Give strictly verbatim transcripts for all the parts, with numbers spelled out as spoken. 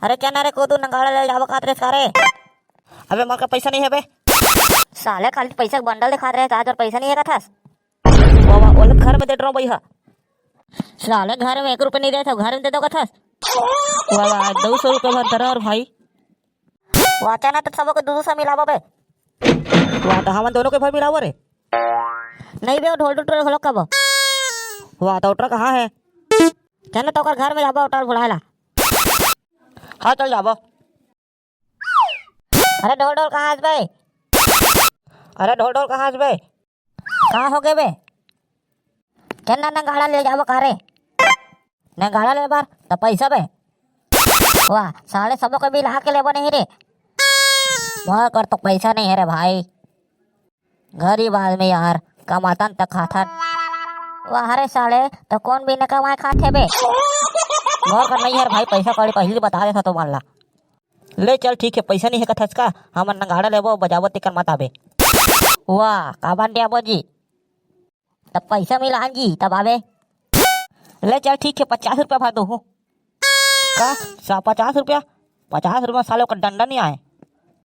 अरे चल ना रे कोदू, नंगाड़ा ले जाबो कहत रेहेस का रे? अबे मोर करा पैसा नहीं हे बे। साले खाली पैसा के बंडल दिखात रहे, का तोर पैसा नहीं हे कथस? वाह वाह, ओला घर में दे डरो भैया। साले घर में एक रुपया नहीं रहे तो घर में दे दो कथस। वाह वाह, दो सौ रुपया भर धरा और भाई। वाह, चल ना तो सबो के दो दो सौ मिलाबो बे। वाह, तो हमन दोनों के भर मिलाबो रे। नहीं बे, वो ढोल टुटोर घलो कबो। वाह, तो ओटरा कहाँ हे? चल ना तो ओकर घर में जाबो, ओटरा भुलाए ला। हाँ, चल जाबो। अरे ढोल ढोल कहाँ हस बे? अरे ढोल ढोल कहाँ हस बे? का हो गे बे? चल ना नंगाड़ा ले जाबो का रे? नंगाड़ा ले बर त पैसा बे? वाह, साले सबो के मिला के लेबो नहीं रे। मोर कर तो पैसा नहीं हे रे भाई। गरीब आदमी यार, कमाथन त खाथन। वाह रे साले, त कोन बिना कमाए खाथे बे? मोर कर नहीं हे रे भाई, पैसा कौड़ी पहली बता देथों तुमन ला। ले चल ठीक हे, पैसा नहीं हे कथस का, हमन नंगाड़ा लेबो, बजाबो तेकर मत आबे। वाह, काबर नहीं आबो जी? तब पैसा मिलान जी, तब आबे। ले चल ठीक हे, पचास रुपया भर दूहूँ। का? सा-, पचास रुपया? पचास रुपया साले ओकर डंडा नहीं आए।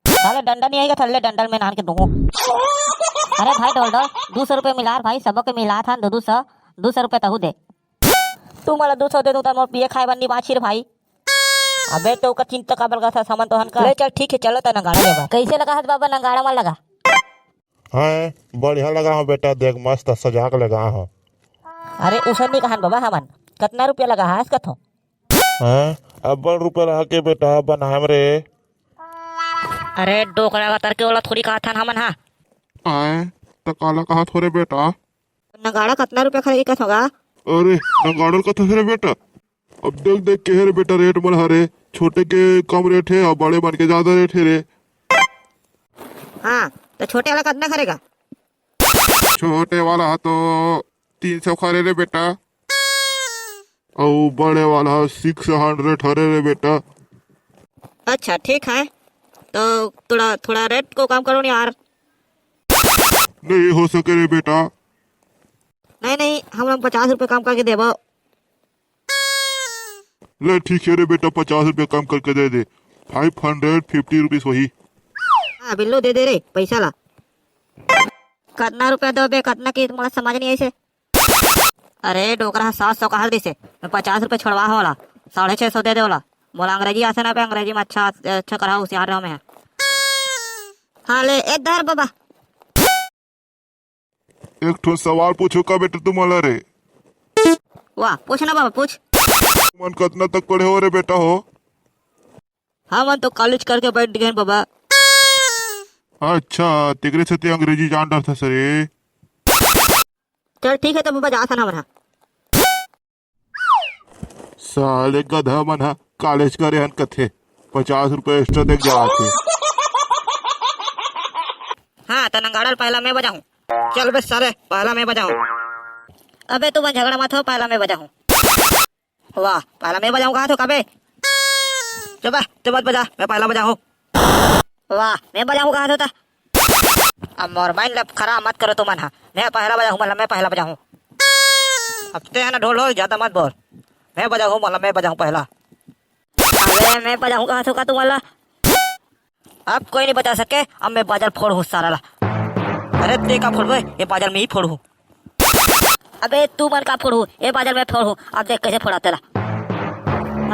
साले डंडा नहीं आएगा, थल्ले डंडल में नान के दूहूँ। अरे भाई ढोल ढोल, दो सौ रुपया मिला रे भाई, सबो के मिलाथन दो दो सौ, दो सौ रुपया तहू दे। तू मोला दो सौ दे दूँ त मोर पिए खाए बर नहीं बाँची रे भाई। अबे तो ओकर चिंता काबर करथस, हमन तो हन का। ले चल ठीक हे, चलो त नंगाड़ा लेबा। कैसे लगा हस बाबा नंगाड़ा मन लगा? हैं, बढ़िया लगा हूँ बेटा, देख मस्त सजा के लगा हूँ। अरे उसन नहीं कहन बाबा हमन, कतना रुपया लगा हस कथों? हैं, अब्बड़ रुपया लगा के बेटा बनाएम रे। अरे डोकरा कतर के ओला थोड़ी कहथन हमन हा। आए, त काला कहत हो रे बेटा? नगाड़ा कतना रुपया खरीदी कथों गा? अरे, नगाड़ा कथस रे बेटा? अब देख देख के हे रे बेटा रेट मन हरे, छोटे के कम रेट हे और बड़े मन के ज्यादा रेट हे रे। हाँ, तो छोटे वाला कतना खरेगा? छोटे वाला ह तो तीन सौ खरे रे बेटा, अउ बड़े वाला ह सिक्स हंड्रेड हरे रे बेटा। अच्छा ठीक है, तो थोड़ा थोड़ा रेट को कम करो ना यार। नहीं हो सके रे बेटा। नहीं नहीं, हम लोग पचास रुपये कम करके देबो। ले ठीक है रे बेटा, पचास रुपया कम करके दे दे, फाइव हंड्रेड फिफ्टी रुपीज वही। हाँ बिल्लू, दे दे रे पैसा ला। कतना रुपया दो बे, कतना की मोला समझ नहीं आइसे। अरे डोकरा सात सौ कहा दिसे, मैं पचास रुपया छोड़वा हो वाला, साढ़े छः सौ दे दे वाला। मोला अंग्रेजी आसे ना बे, अंग्रेजी में अच्छा अच्छा करा होशियार रहो मैं। हाँ ले ए धर बाबा। एक ठो सवाल पूछो का बेटा तुम्हारा रे? वाह, पूछ ना बाबा, पूछ। मन कतना तक पढ़े हो रे बेटा हो? हमन तो कॉलेज करके बैठ गए बाबा। अच्छा, तेकरे से ते अंग्रेजी जान डरथस रे। चल ठीक है, तो बाबा जाथन हमन हा। साले गधा मन ह कॉलेज करे हन कथे, पचास रुपया एक्स्ट्रा दे के जावत हे। हाँ, त नंगाड़ा ल पहला मैं बजाहूँ। चल बे साले, पहला मैं बजाहूँ। अबे तुमन झगड़ा मत हो, पहला मैं बजाहूँ। वाह, पहला मैं बजाहूँ कहा तो कबे। चुप बे, तू मत बजा, मैं पहला बजाहूँ। वाह, मैं बजाहूँ कहा तो ता। अब मोर माइंड ला खराब मत करो तुमन हा। मैं पहला बजाहूँ, मतलब मैं पहला बजाहूँ। अब ते है ना ढोल ढोल, ज्यादा मत बोल। मैं बजाहूँ, मतलब मैं बजाहूँ पहला। अबे मैं बजाहूँ कहा तो का तुमन ला? अब कोई नहीं बजा सके, अब मैं बाजा ल फोड़हूँ सारा ला। अरे ते का फोड़बे, ये बाजा ल मैं ही फोड़हूँ। अबे तू मन का फोड़हू, ए बाजा ल मैं फोड़हू, अब देख कैसे फोड़ा तेला।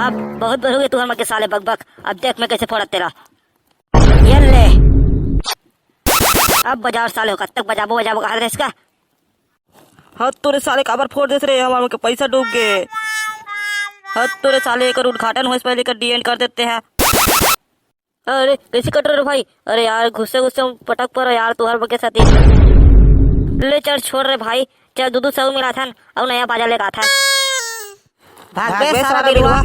अब बहुत बरहू गे तुहर मन के साले बकबक, अब देख मैं कैसे फोड़ा तेला। ये ले। अब बजाओ साले, कब तक बजाबो बजाबो कहा रहे इसका। हद तोरे साले काबर फोड़ देस रे, हमर मन के पैसा डूब गे। हद तोरे साले, एकर उद्घाटन होइस पहले एकर डी एंड कर देते हैं। अरे कैसे कट रहे भाई? अरे यार गुस्से गुस्से में पटक पड़ो यार, तुहर मन के साथी। ले चल छोड़ रे भाई, चल दू दू सौ मिलाथन अउ नया बाजा लेके आथन। भाग बे सारा बिरुआ।